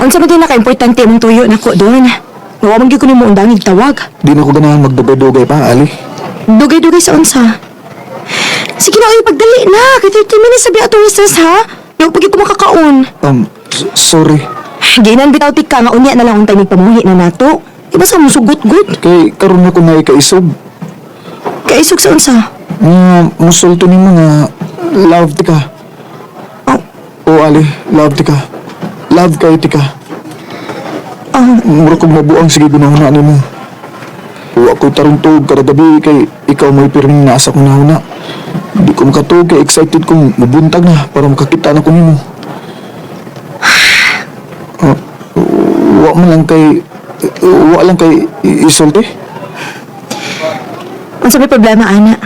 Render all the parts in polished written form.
Unsa man din naka-importante imong tuyo nako doon. Wa man gyud ko nimo undangig tawag. Di na ko ganahan magdugay-dugay pa, Ali. Dugay-dugay sa unsa. Sige na, oy, pagdali na. Kay 30 minutes sabi atong recess, ha? Yung pag ko makakaon. Sorry. Ginan bitaw tika nga unya na lang untay nagpamuhi na nato. Iba sa mong sugot-gut. Kay karon na ko na ikaisog. Kaisog sa unsa. Nga, musulto nimo nga love ti ka. Oh, O Ali, love ti ka. Love kay ti ka. oh, Mura kong mabuang sige gunahuna nimo. Wa ko'y tarong tuog kada gabi kay ikaw mo'y pirming nasa kong nahuna. Di ko makatuog kay excited kong mabuntag na para makakita na ko nimo. Ah, wa man lang kay wa lang kay isulti. Unsa may problema, ana?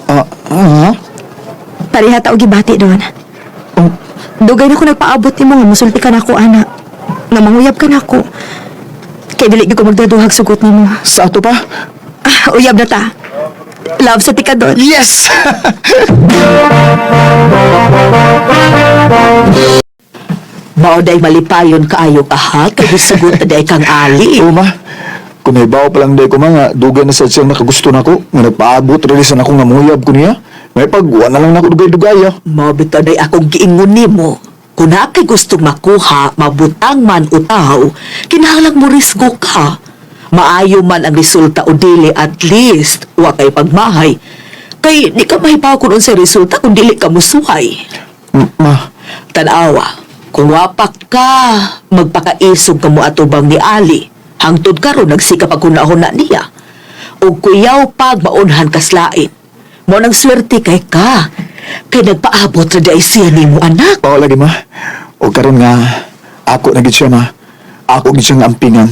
Ah, ah, Pareha ta og gibati doon. oh, Dugay na ko nagpaabot nimo nga musulti ka nako, ana. Nga manguyab ka nako. Kay dili gyud ko magdaduhag sugot nimo. Sa ato pa? Ah, uyab na ta. Love sa tika doon. Yes! Mao day malipayon kaayo ka ha, kay gisugot na day kang Ali. Oo ma, kung may bawo pa lang day ko mga, dugay na sad siyang nakagusto nako, nga nagpaabot release na akong namuyab ko niya. May pag, wa na lang nako dugay-dugay ah. Mao bitaw day akong giingon nimo. Kung naa kay gustong makuha, mabutang man o tao, kinahanglang mo risgo ka. Maayo man ang resulta o dili, at least wa kay pagmahay. Kay di ka mahibaw kung unsay resulta kung dili ka musuhay. Ma, Tanawa, kung wapak ka, magpakaisog ka mo atubang ni Ali. Hangtod karon nagsikap ang hunahuna niya. O kuyaw pag maunhan kaslain. Mo nang swerte kay ka. Kay nagpaabot ra di ay siya nimo anak. oo lagi ma. O karon nga, ako na gid siya ma. Ako gid siya nga ampingan.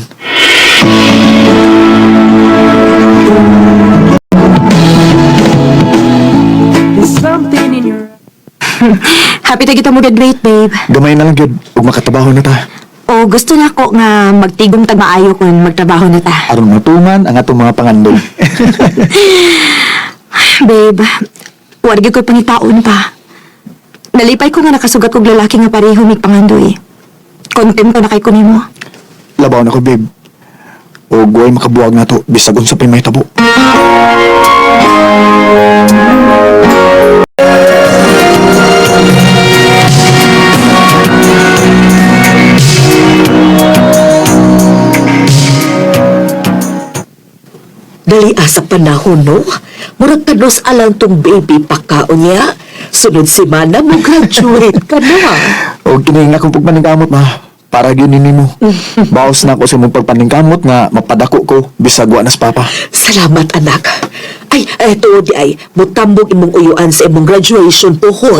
Happy ta kita mo graduate, babe. Gamay na lang gyud ug makatrabaho na ta. O gusto na ko nga magtigom tag maayo kun magtrabaho na ta. Aron matuman ang atong mga pangandoy. Babe, wala gyud ko'y pangitaon pa. Nalipay ko nga nakasugat kog lalaki nga pareho mig pangandoy. Kontento na kay ko nimo. Labaw na ko, babe. O guway makabuwag na to, bisag unsa pa'y mahitabo. Dali sa panahon no. Murag kanos alang tong baby pa ka unya. Sunod semana mo graduate ka na. O kini nga akong pagpaningkamot ma. Para gyud ni nimo. Baos na ako sa imong pagpaningkamot nga mapadako ko bisag wa nas papa. Salamat anak. Ay, eto di ay mutambog imong uyuan sa imong graduation pohon.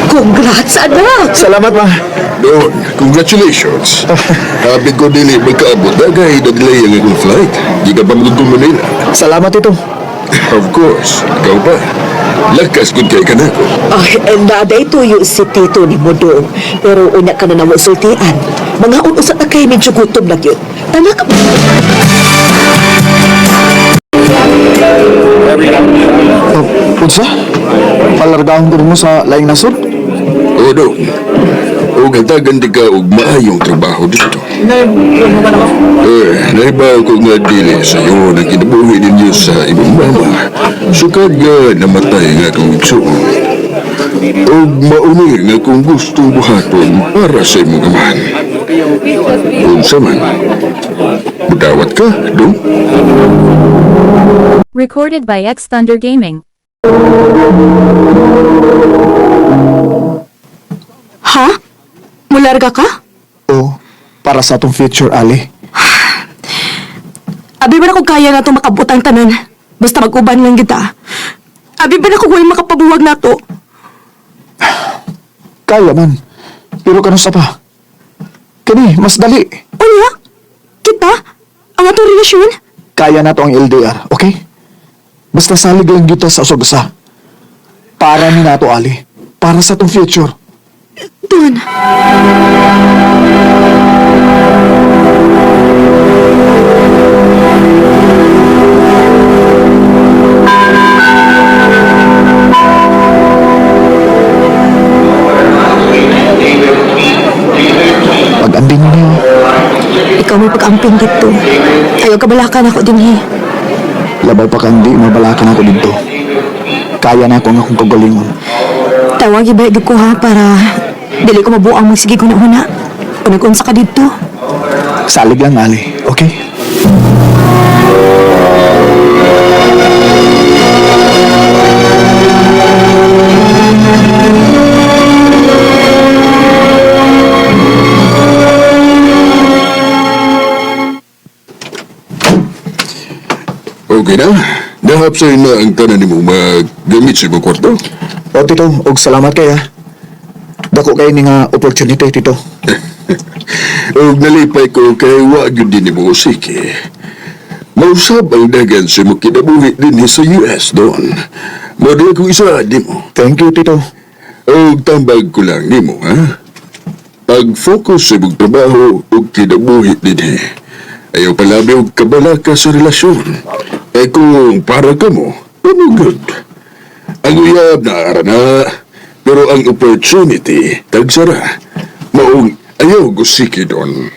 Congrats, anak! Salamat ma. Don, congratulations. Happy ko dili magkaabot na kay na-delay ang akong flight. Di ka pa magugong Manila. Salamat ito. Of course, ikaw pa. Lakas kung kay kanako. Ay, eh, naday tuyo si Tito ni Modong. Pero unya ka na nawa sultian. Mga unusa na kay medyo gutom na yun. Tala ka ba? Uh, unsa? Palargahon ko nimo sa laing nasod? O, Don. O gatagan di ka og maayong trabaho dito. Eh, naibaw ko nga dili sa iyo na kinabuhi ninyo sa imong mama. Sukad nga namatay nga akong igsuon. Og mauni nga kung gustong buhaton para sa imong amahan. Unsa man, mudawat ka, Dong? Recorded by X Thunder Gaming. Ha? Mularga ka? O para sa atong future Ali. Abi ba na ko kaya na itong makabutang tanan? Basta mag-uban lang kita. Abi ba na ko way makapabuwag na to? Kaya man. Pero kanusa pa? Kani, mas dali. Unya? Kita? Ang atong relasyon? Kaya na to ang LDR, okay? Basta salig lang gyud ta sa usag-usa. Para ni nato, Ali. Para sa tong future. Don! Pag-ambing niyo, Ikaw may pag-amping dito. Ayaw kabalakan ako din eh. labaw pa kang di mabalakan ako dito. Kaya na ako ang akong kagalingon. Tawag iba ko ha para dili ko mabuang magsige huna-huna. Kung nag-unsa ka dito. Salig lang, Ali. Okay? Okay na? Nahapsay na ang tanan nimo magamit sa imong kwarto. O, Tito, og salamat kay ha. Dako kay ni nga opportunity, Tito. Og nalipay ko kay wa gyud din nimo usiki. Mausab ang dagan sa imong kinabuhi dinhi sa US doon. Model ko isa nimo. Thank you, Tito. Og tambag ko lang nimo, ha? Pag-focus sa imong trabaho ug kinabuhi dinhi. Ayaw palabi og kabalaka sa relasyon. Eh kung para ka mo, pamugod. Ang uyab na ara na, pero ang opportunity, tagsara. Maong ayaw gusiki doon.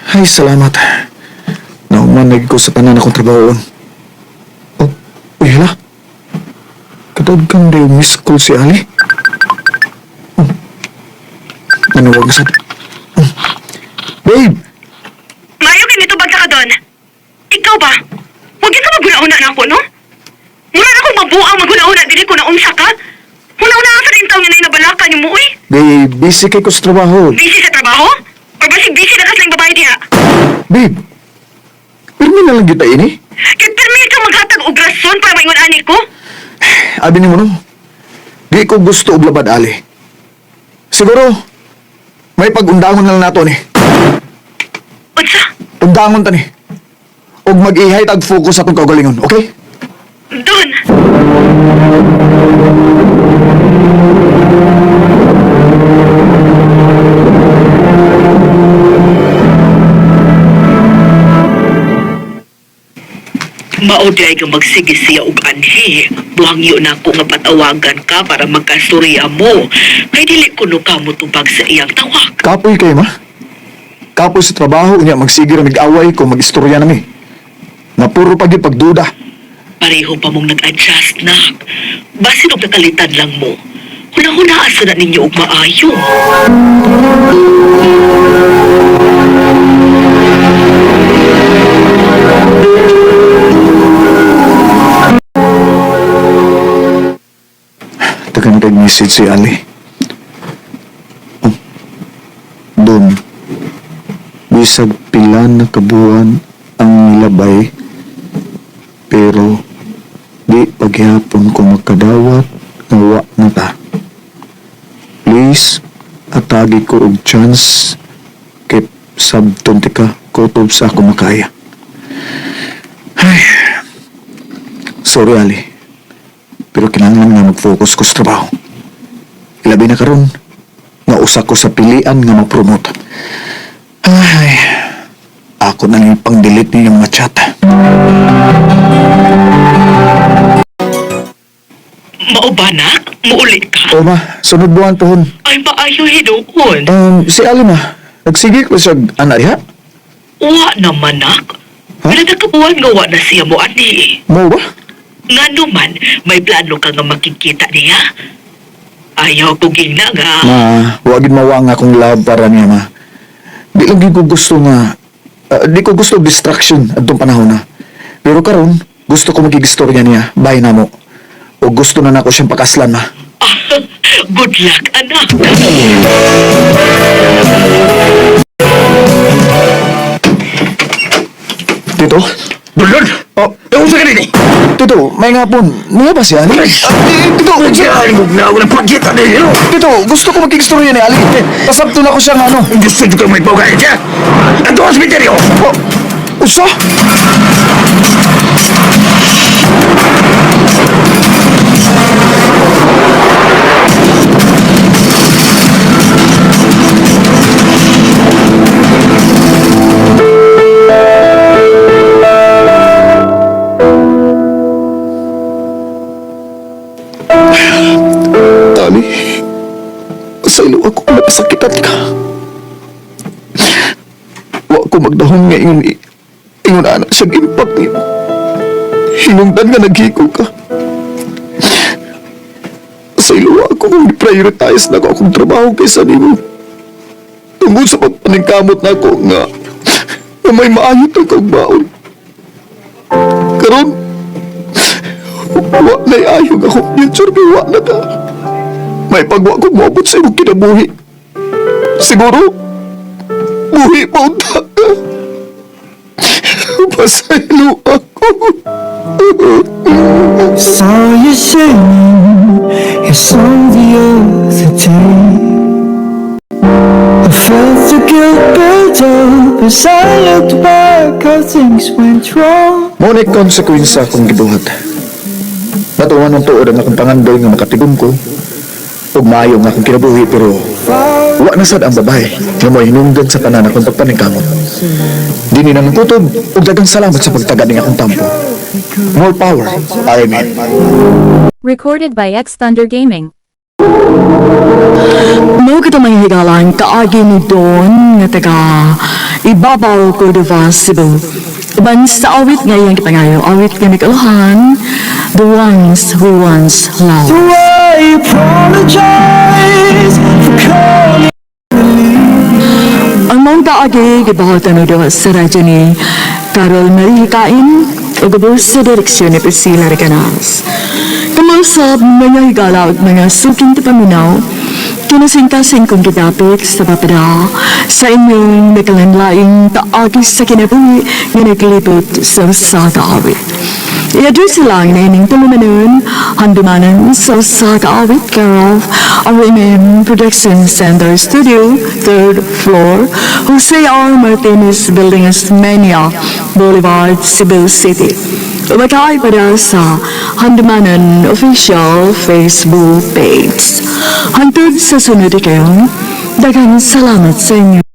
Ay, salamat. Naumanag ko sa tanan akong trabahoon. Oh, uy, hala. Katag kang daw miss call si Ali. Oh. Nanawag na sa... Oh. Babe! Mayo ganito bagsa ka doon. Ikaw ba? Huwag yun ka maghuna-huna na ako, no? Mura na akong mabuang maghuna-huna dili ko na unsa ka. Huna-huna ka sa rin taong nga nabalaka ni mo, uy. Babe, busy kay ko sa trabaho. Busy sa trabaho? Or basig busy na ka sa babae diha? Babe, pirmi na lang kita ini. Kaya pirmi ka maghatag og rason para maingon ani ko? Abi ni mo no, di ko gusto og labad, Ali. Siguro, may pag-undangon na lang nato ni. Unsa? Undangon ta ni. Og mag-ihay tag focus sa atong kaugalingon, okay? Doon! Mao di ay nga magsige siya og anhi. Buhangyo na ko nga patawagan ka para magkastorya mo. Kay dili kuno ka mo tubag sa iyang tawag. Kapoy kay ma. Kapoy sa trabaho, unya magsige ra mig-away kung mag-istorya nami. Napuro pa gyud pagduda. Pareho pa mong nag-adjust na. Basin og nakalitan lang mo. Huna-huna asa na ninyo og maayo. Tagan kay message si Ali. Oh. Doon. Bisag pila na kabuan ang nilabay, pero di paghihapon ko makadawat nga wa na ta. Please, atagi ko og chance kay sabton ti ka kutob sa ako makaya. Ay, sorry Ali. Pero kinahanglan nga mag-focus ko sa trabaho. Ilabi na karon nga usa ko sa pilian nga ma-promote. Ay, ako na lang pang-delete niyang mga chat. Mao ba nak? Muuli ka? O ma, sunod buwan pohon. Ay maayo hinuon. Si Ali ma, nagsige ko siya ana diha. Wa naman nak. Ha? Pero nakabuan nga wa na siya mo ani. Mo ba? Nga naman, may plano ka nga makikita niya. Ayaw ko gina nga. Ma, wagin mawa nga akong love para niya ma. Di lang gyud ko gusto nga, di ko gusto distraction adtong panahon na. Pero karon, gusto ko magigistorya niya, bay na mo. O gusto na nako siyang pakaslan ma. Good luck, anak. Tito? Dulon! Oh, Eh, unsa ka nini? Tito, may nga po. Niya ba si Ali? Tito, Tito, gusto ko magkikstorya ni Ali. Pasabto na ko siya nga ano. Gusto ko may pugay siya. Ato ang cemetery. Oh, usa? Tali, sa ilo ako napasakitan ka. Wa ko magdahom nga ingon ingon ana siyang impact nimo. Hinungdan nga naghiko ka. Sa ilo ako kung prioritize na ko akong trabaho kaysa nimo. Tungod sa pagpaningkamot na ako nga nga may maayo to kang baon. Karon, wa na'y ayong akong future kay wa na ka. May pagwa ko moabot sa imong kinabuhi. Siguro, buhi pa unta ka. Pasaylo ako. Saw you singing your song the other day. I felt the guilt build up as I looked back how things went wrong. Mo ni consequence sa akong gibuhat. Natuwa ng tuod ang akong pangandoy nga makatigom ko. Ug maayo nga akong kinabuhi pero wa na sad ang babae nga mo hinungdan sa tanan akong pagpaningkamot. Dini na kutob ug daghang salamat sa pagtaga ning akong tampo. More power, RMN. Recorded by X Thunder Gaming. Mao kita mga higalan kaagi ni Don nga taga Ibabaw, Cordova, Cebu. Uban sa awit nga iyang gipangayo, awit nga nag-uluhan, The Ones Who Once Loved. Do I apologize for calling? Ang maong kaagi gibuhatan ni Don sa radyo ni Carol Marie Hikain ug ubos sa direksyon ni Priscilla Recanas. Kamusap mga higala ug mga suking tapaminaw, kinasingkasing kong gidapit sa papada sa inyong nakalanlaing kaagi sa kinabuhi nga naglibot sa usa ka awit. I-address lang na ining tulumanon, handumanan sa usa ka awit care of RMM Production Center Studio, 3rd floor, Jose R. Martinez Building, Osmeña Boulevard, Cebu City. Umakay pa daw sa Handumanan official Facebook page. Hantod sa sunod kayo, daghang salamat sa inyo.